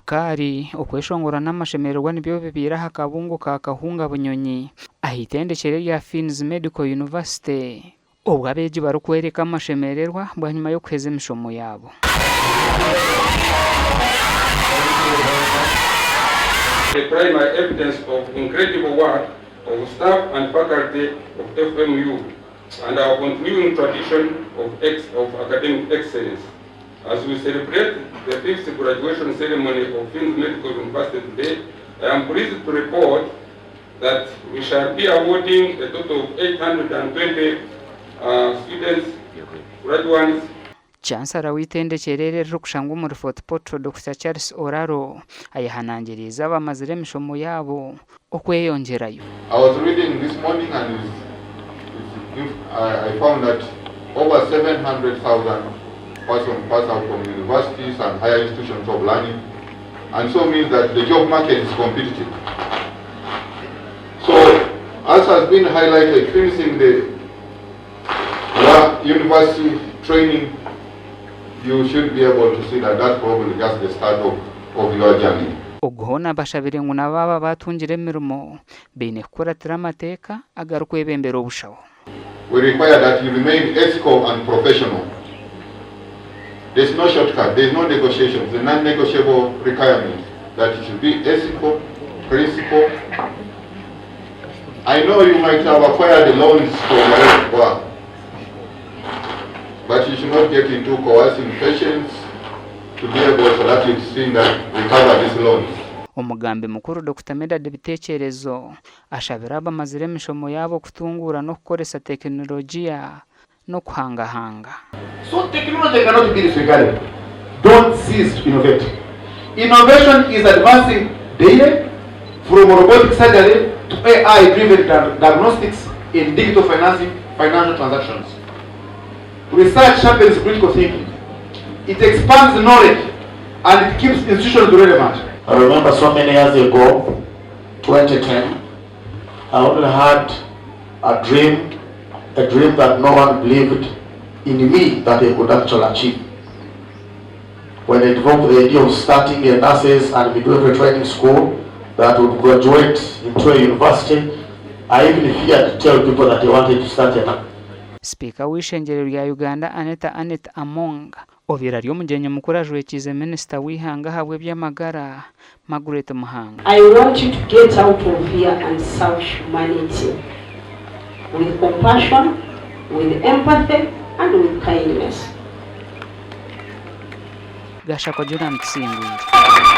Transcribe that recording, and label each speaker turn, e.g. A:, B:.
A: Bukaari, okweshongora n'amashemererwa nibyo bibaire aha kabungo ka Kahunga Bunyonyi aha itendekyero erya Fiins Medical University obwo abeegi barikworeka amashemererwa bwanyima y'okuheza emishomo yaabo.
B: The primary evidence of incredible work of staff and faculty of FMU and our continuing tradition of of academic excellence. As we celebrate the fifth graduation ceremony of Fiends Medical University today, I am pleased to report that we shall be awarding a total of 820 uh, students, graduates,
A: Chancellor w'eitendekyero eri eririkushangwa omuri Fort Portal, Dokita Charles Oraro ayehanangiriize abamazire emishomo yaabo okweyongyerayo.
C: I was reading this morning and it's, it's, I, I found that over 700,000 persons pass out from universities and higher institutions of learning and so means that the job market is competitive. So, as has been highlighted, finishing the university training, you should be able to see that that's probably just the start of, of your journey.
A: Ogu hoona abashabire ngu nabo baaba baatungire emirimo, baine kukuratira amateeka agarikwebembera obushaho.
C: We require that you remain ethical and professional. There's no shortcut, there's no negotiation, it's a non-negotiable requirement that you should be ethical, principled. I know you might have acquired loans for your work, but you should not get into coercing patients to be able so that you see that recover these loans.
A: Omugambi mukuru Dokita Medard Bitekyerezo ashabire abamazire emishomo yaabo kutunguura n'okukoresa tekinologiya n'okuhangahanga.
D: So technology cannot be disregarded. Don't cease to innovate. Innovation is advancing daily from robotic surgery to AI driven diagnostics in digital financing, financial transactions. Research sharpens critical thinking. It expands knowledge and it keeps institutions relevant.
E: I remember so many years ago, 2010, I only had a dream, a dream that no one believed in me that I could actually achieve. When I developed the idea of starting a nurses and midwifery training school that would graduate into a university, I even feared to tell people that I wanted to start a
A: Sipiika w'eishengyero rya Uganda Anita Annet Among obaire ari omugyenyi mukuru ajwekiize minisita w'eihanga ahabw'eby'amagara Margaret Muhanga.
F: I want you to get out of here and serve humanity with compassion, with empathy and with kindness.
A: Gashakwa Joram Tusingwire.